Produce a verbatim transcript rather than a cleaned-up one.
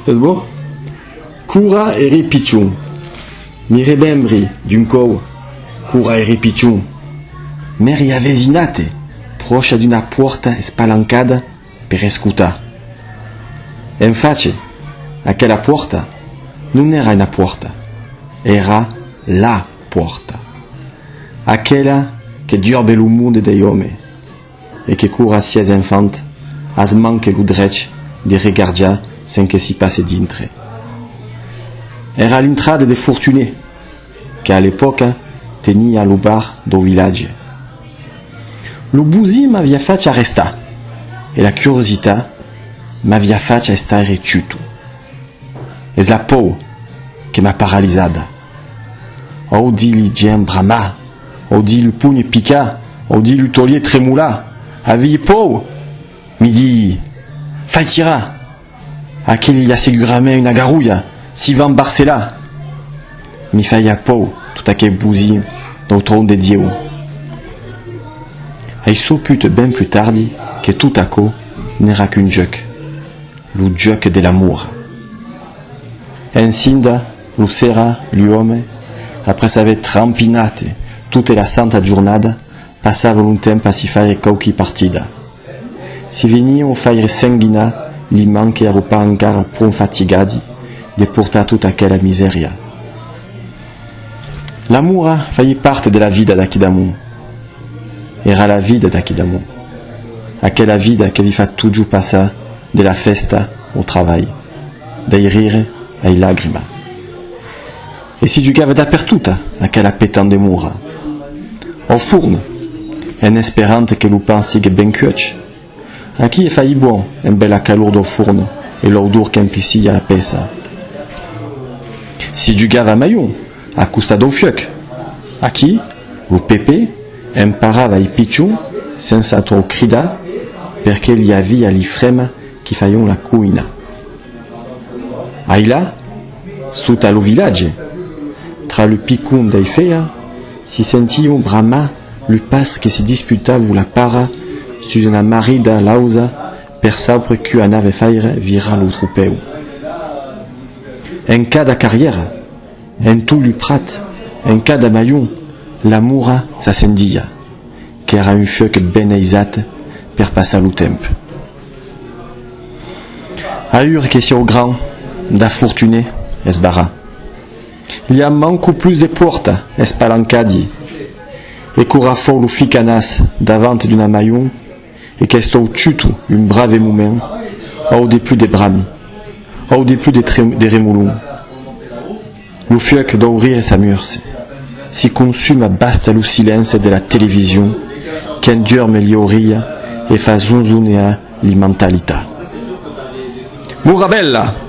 Es bon? Quora èri pichon, mi remembri d'un còup, quora èri pichon, m'èri avesinat pròcha d'una pòrta espalancada per escotar. En fach, aquela pòrta non èra una pòrta, èra la pòrta, aquela que duerbe lo monde dei òmes e que quora siás enfant as manque lo drech de regarjar cen que s'i passe dintre. Èra l'intrada de Fortuné, que a l'epòca tenia lo bar dau vilatge. Lo bosin m'aviá fach arrestar e la curiositat m'aviá fach estaire chuto. Es la paur que m'a paralizada. Audi li gents bramar, audi lu ponhs picar, audi lu toliers tremolar. Avii paur! Mi dii: fai tirar! Aquel i a segurament una garrolha, si van barcelar! Mi faia paur tot aquel bosin dau tron de Dieu. Ai soput ben plus tardi que tot aquò n'èra qu'un juec, lo juec de la mora. Ensinda, lo sera, lu òmes, après aver trampinat tota la santa jornada, passava lo temps a si faire quauqui partida. Si venion faire sanguinar li mans que èron pas encara pron fatigadi de portar tota aquela miseria. La mora faii part de la vida d'aquí d'amont. Èra la vida d'aquí d'amont. Aquela vida que vi fa totjorn passar de la fèsta au travalh, dei rires ai lagrima. E si jugava dapertot aquela petan de mora. Au forn, en esperant que lo pan sigue ben cuech. Aquí e faii bon embé la calor dau forn e l'audor qu'emplissia la pèça. Si jugava a maion, a costat dau fuec. Aquí, lo Pepé emparava ai pichons sensa tròup cridar, perque li avia li frema qui faion la coina. Ailà, sota lo vilatge, tra lu picons dei fea, si sention bramar lu pastres que si disputavon la para sus una marrida lausa per saupre cu anave faire virar lo tropèu. En cada carriera, en tot lu prat, en cada maion, la mora s'acendia, qu'èra un fuec ben aisat per passar lo temps. Aüra que siáu grand, da Fortuné es barrat. Li a manco plus de pòrta espalancadi, e quora fau lo ficanàs davant d'una maion e qu'estau chuto un brave moment, audi plus de brami, audi plus de, tre- de remolon. Lo fuec dau rire s'amurce, si consuma basta lo silenci de la television qu'enduerme li aurelhas e fa zonzonear li mentalitats. Mora bèla!